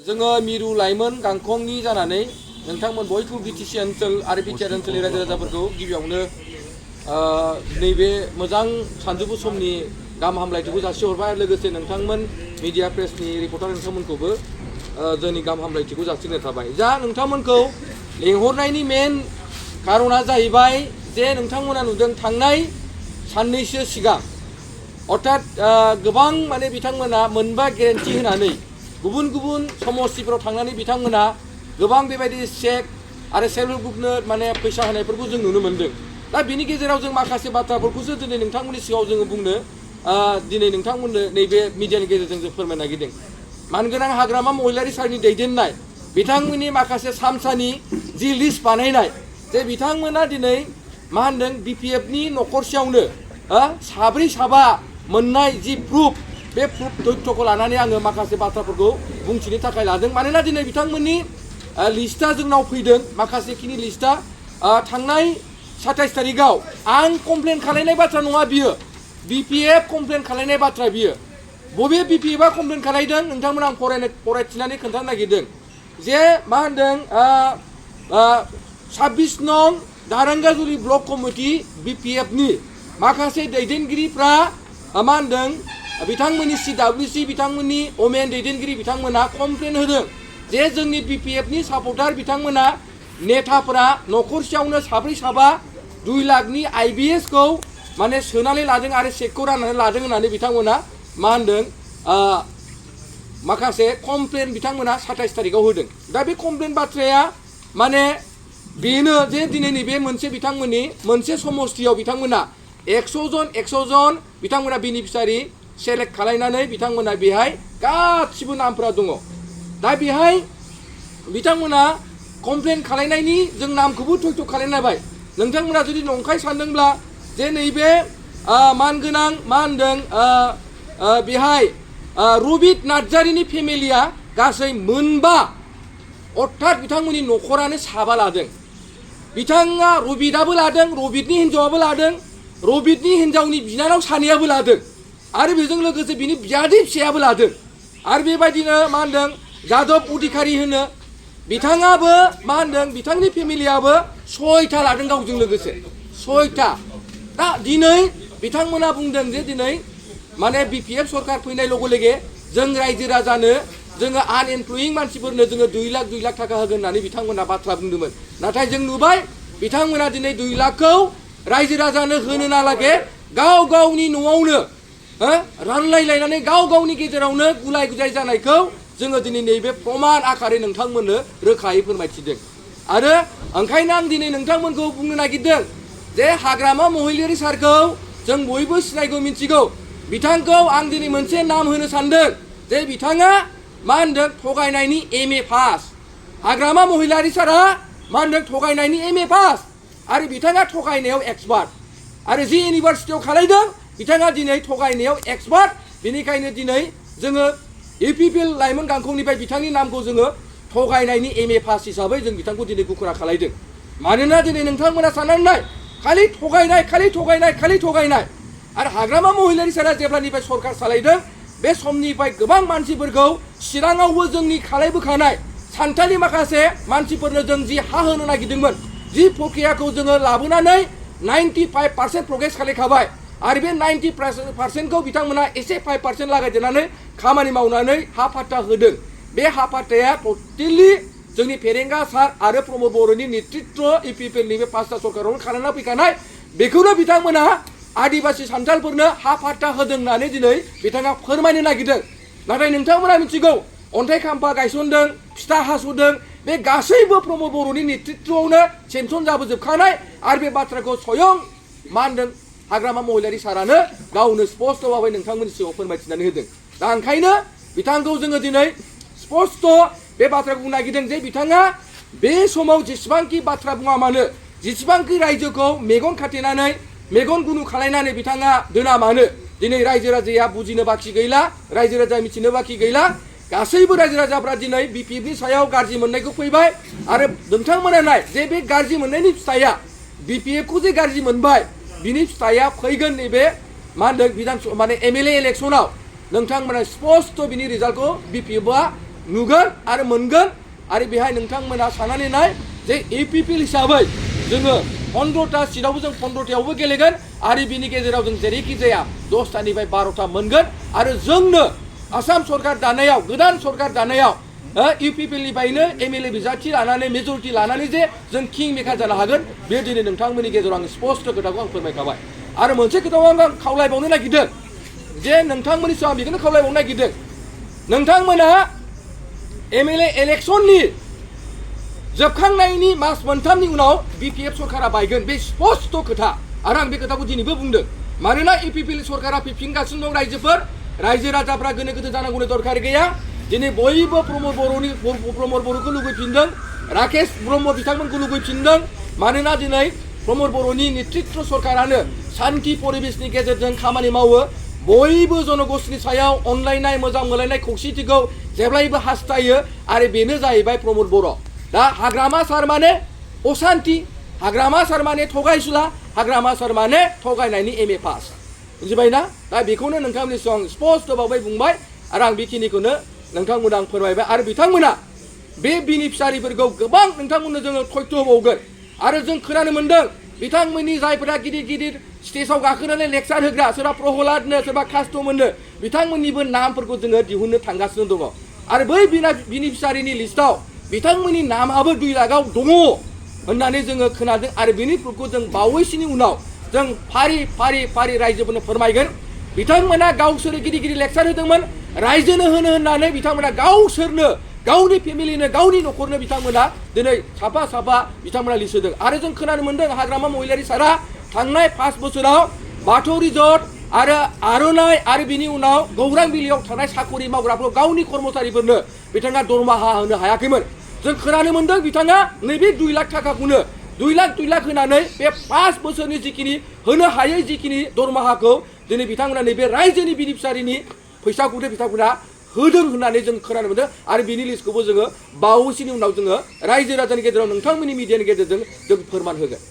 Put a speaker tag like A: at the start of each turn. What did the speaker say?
A: जोङो मिरु लाइमोन गांखंनि जानानै नोंथांमोन बयखौबो बिटिसि ओनसोल आरो बिटिआर ओनसोलनि रायजो राजाफोरखौ गिबियावनो नैबे मोजां सानजौफु समनि गाहाम हामलायथिखौ जासिहरबाय लोगोसे नोंथांमोन मिडिया प्रेसनि रिपर्टार नोंथांमोनखौबो जोंनि गाहाम हामलायथिखौ जासिनाय थाबाय जा नोंथांमोनखौ लेंहरनायनि मेन कारना जाहैबाय जे नोंथांमोना नुदों थांनाय साननैसो सिगां अर्थात गोबां माने बिथांमोना मोनबा गेरेन्टि होनानै गुबुन गुबुन समस्थिफोराव थांनानै बिथांमोना गोबां बेबायदि चेक आरो सेल्फ हेल्प ग्रुपनो माने फैसा होनायफोरखौ जों नुनो मोनदों दा बिनि गेजेराव जों माखासे बाथ्राफोरखौसो दिनै नोंथांमोननि सिगाङाव जोङो बुंनो दिनै नोंथांमोननो नैबे मिडियानि गेजेरजों जों फोरमायनो नागिरदों मानगोनां हाग्रामा महिलारि सारनि दैदेननाय बिथांमोननि माखासे सामसानि जि लिस्ट बानायनाय जे बिथांमोना दिनै मा होनदों बिपिएफनि न'खरसेयावनो साब्रै साबा मोननाय जि प्रुफ बे प्रुफ तथ्यखौ लानानै आङो माखासे बाथ्राफोरखौ बुंथिनो थाखाय लादों मानोना दिनै बिथांमोननि लिस्टआ जोंनाव फैदों माखासेखिनि लिस्टआ थांनाय 27 तारिखआव आं कमप्लेन खालायनाय बाथ्रा नङा बियो बिपिएफ कमप्लेन खालायनाय बाथ्रा बियो बबे बिपिएफआ कमप्लेन खालायदों नोंथांमोन आं फरायथिनानै खोन्थानो नागिरदों जे मा होनदों 26 नं दारांगाजुलि ब्लक कमिटि बिपिएफनि माखासे दैदेनगिरिफ्रा मा होनदों बिथांमोननि सिडब्लिउसि बिथांमोननि ओमेन दैदेनगिरि बिथांमोना कमप्लेन होदों जे जोंनि बिपिएफनि सापर्टार बिथांमोना नेताफोरा न'खरसेयावनो साब्रै साबा 2 लाखनि आइबिएसखौ माने सोनानै लादों आरो चेकखौ राननानै लादों होननानै बिथांमोना मा होनदों माखासे कमप्लेन बिथांमोना 27 तारिखआव होदों दा बे कमप्लेन बाथ्राया माने बेनो जे दिनै नैबे मोनसे बिथांमोननि मोनसे समस्थियाव बिथांमोना 100 जन बिथांमोना बेनिफिसारि सेलेक्ट खालायनानै बिथांमोना बेहाय गासिबो नामफोरा दङ दा बेहाय बिथांमोना कमप्लेन खालायनायनि जों नामखौबो थयथ' खालायनायबाय नोंथांमोना जुदि नंखाय सानदोंब्ला जे नैबे मानगोनां मा होनदों बेहाय रबित नार्जारिनि फेमिलिया गासै मोनबा अर्थात बिथांमोननि न'खरानो साबा लादों बिथाङा रबितआबो लादों रबितनि हिन्जावाबो लादों रबितनि हिन्जावनि बिनानाव सानैयाबो लादों आरो बेजों लोगोसे बिनि बियादै फिसायाबो लादों आरो बेबायदिनो मा होनदों जादब अधिकारी होनो बिथाङाबो मा होनदों बिथांनि फेमिलियाबो 6था लादों गावजों लोगोसे 6था दा दिनै बिथांमोना बुंदों जे दिनै माने बिपिएफ सरकार फैनाय लोगो लोगो जों रायजो राजानो जोङो आनएमप्लयिं मानसिफोरनो जोङो 2 लाख थाखा होगोन होननानै बिथांमोना बाथ्रा बुंदोंमोन नाथाय जों नुबाय बिथांमोना दिनै 2 लाखखौ रायजो राजानो होनो नालागे गाव गावनि न'आवनो रानलायलायनानै गाव गावनि गेजेरावनो गुलाय गुजाय जानायखौ जोङो दिनै नैबे प्रमान आकारै नोंथांमोननो रोखायै फोरमायथिदों आरो ओंखायनो आं दिनै नोंथांमोनखौ बुंनो नागिरदों जे हाग्रामा महिलारि सारखौ जों बयबो सिनायगौ मिथिगौ बिथांखौ आं दिनै मोनसे नाम होनो सानदों जे बिथाङा मा होनदों थगायनायनि MA पास हाग्रामा महिलारि सारा मा होनदों थगायनायनि MA पास आरो बिथाङा थगायनायाव एक्सपार्ट आरो जि इउनिभार्सिटियाव खालायदों बिथाङा दिनै थगायनायाव एक्सपार्ट बेनिखायनो दिनै जोङो UPPL लाइमोन गांखंनिफ्राय बिथांनि नामखौ जोङो थगायनायनि MA पास हिसाबै जों बिथांखौ दिनै गुखुरा खालायदों मानोना दिनै नोंथांमोना साननानै नाय खालि थगायनाय आरो हाग्रामा महिलारि सारा जेब्लानिफ्राय सरकार सालायदों बे समनिफ्राय गोबां मानसिफोरखौ चिराङावबो जोंनि खालायबोखानाय सानथालि माखासे मानसिफोरनो जों जि हा होनो नागिरदोंमोन जि प्रक्रियाखौ जोङो लाबोनानै 95% प्रग्रेस खालायखाबाय आरो बे 90%खौ बिथांमोना एसे 5% लागायदेरनानै खामानि मावनानै हा पाट्टा होदों बे हा पाट्टाया टटेलि जोंनि फेरेंगा सार आरो प्रमद बर'नि नेतृत्व UPPLनि बे 5टा सरकारावनो खालामना फैखानाय बेखौनो बिथांमोना आदिबासि सान्थालफोरनो हा पाट्टा होदों होननानै दिनै बिथाङा फोरमायनो नागिरदों नाथाय नोंथांमोना मिथिगौ अन्थाइ खाम्फा गायसनदों फिथा हास'दों बे गासैबो प्रमद बर'नि नेतृत्वआवनो सेंसन जाबोजोबखानाय आरो बे बाथ्राखौ स्वयं मा होनदों हाग्रामा महिलारि सारानो गावनो स्पष्ट भाबै नोंथांमोननि सिगाङाव फोरमायथिनानै होदों दा ओंखायनो बिथांखौ जोङो दिनै स्पष्ट बे बाथ्राखौ बुंनो नागिरदों जे बिथाङा बे समाव जेसेबांखि बाथ्रा बुङा मानो जेसेबांखि रायजोखौ मेगन खाथेनानै मेगन गुनु खालायनानै बिथाङा दोना मानो दिनै रायजो राजाया बुजिनो बाखि गैला रायजो राजाया मिथिनो बाखि गैला गासैबो रायजो राजाफ्रा दिनै बिपिएफनि सायाव गाज्रि मोननायखौ फैबाय आरो नोंथांमोना नाय जे बे गाज्रि मोननायनि फिथाइया बिपिएफखौ जे गाज्रि मोनबाय बिनि फिथाइया फैगोन नैबे मा होनदों माने MLA इलेक्सनाव नोंथांमोना स्पष्ट बिनि रिजाल्टखौ बिपिएफआ नुगोन आरो मोनगोन आरो बेहाय नोंथांमोना साननानै नाय जे इउपिपिएल हिसाबै जोङो 15टा सिटआवबो जों 15टायावबो गेलेगोन आरो बिनि गेजेराव जों जेरैखि जाया 10टानिफ्राय 12टा मोनगोन आरो जोंनो आसाम सरकार दानायाव गोदान सरकार दानायाव इउपिपिएलनिफ्रायनो एमएलए बिजाथि लानानै मेजरिटि लानानै जे जों किं मेकार जानो हागोन बे दिनै नोंथांमोननि गेजेराव आं स्पष्ट खोथाखौ आं फोरमायखाबाय आरो मोनसे खोथाखौ आं खावलायबावनो नागिरदों जे नोंथांमोननि सायाव आं बेखौनो खावलायबावनो नागिरदों नोंथांमोना एमएलए इलेक्सननि जोबखांनायनि मास मोनथामनि उनाव बिपिएफ सरकारा बायगोन बे स्पष्ट खोथा आरो आं बे खोथाखौ दिनैबो बुंदों मानोना इउपिपिएल सरकारा फैफिनगासिनो दं रायजोफोर रायजो राजाफ्रा गोनो गोथो जानांगौनि दरखार गैया दिनै बयबो प्रमद बर'खौ लुबैफिनदों राकेश ब्रह्म बिथांमोनखौ लुबैफिनदों मानोना दिनै प्रमद बर'नि नेतृत्व सरकारानो शान्ति परिबेशनि गेजेरजों खामानि मावो बयबो जनगोष्ठीनि सायाव अनलायनाय मोजां मोनलायनाय खौसेथिखौ जेब्लायबो हास्थायो आरो बेनो जाहैबाय प्रमद बर' दा हाग्रामा सार माने अशान्ति हाग्रामा सार माने थगायसुला हाग्रामा सार माने थगायनायनि एमए पास बुजिबायना दा बेखौनो नोंथांमोननि सिगां स्पष्ट भाबै बुंबाय आरो आं बेखिनिखौनो नोंथांमोना आं फोरमायबाय आरो बिथांमोना बे बेनिफिसारिफोरखौ गोबां नोंथांमोननो जोङो थयथ' होबावगोन आरो जों खोनानो मोन्दों बिथांमोननि जायफोरा गिदिर गिदिर स्टेजाव गाखोनानै लेक्सार होग्रा सोरबा प्रहलादनो सोरबा कास्ट'मोननो बिथांमोननिबो नामफोरखौ जोङो दिहुननो थांगासिनो दङ आरो बै बेनिफिसारिनि लिस्टआव बिथांमोननि नामाबो 2 लाखआव दङ होननानै जोङो खोनादों आरो बेनि प्रुफखौ जों बावैसोनि उनाव जों फारि रायजोफोरनो फोरमायगोन बिथांमोना गावसोर गिदिर गिदिर लेक्सार होदोंमोन रायजोनो होननानै बिथांमोना गावसोरनो गावनि फेमिलिनो गावनि न'खरनो बिथांमोना दिनै साफा बिथांमोना लिस्ट होदों आरो जों खोनानो मोन्दों हाग्रामा महिलारि सारा थांनाय 5 बोसोराव बाथौ रिजर्ट आरो आर'नाइ आरो बिनि उनाव गौरां बिलियाव थानाय साखरि मावग्राफोर गावनि कर्मचारिफोरनो बिथाङा दरमाहा होनो हायाखैमोन जों खोनानो मोन्दों बिथाङा नैबे 2 लाख थाखाखौनो 2 लाख होनानै बे 5 बोसोरनि जिखिनि होनो हायै जिखिनि दरमाहाखौ दिनै बिथांमोना नैबे रायजोनि बेनिफिसारिनि फैसाखौनो बिथांमोना होदों होननानै जों खोनानो मोन्दों आरो बिनि लिस्टखौबो जोङो बावैसोनि उनाव जोङो रायजो राजानि गेजेराव नोंथांमोननि मिडियानि गेजेरजों जों फोरमान होगोन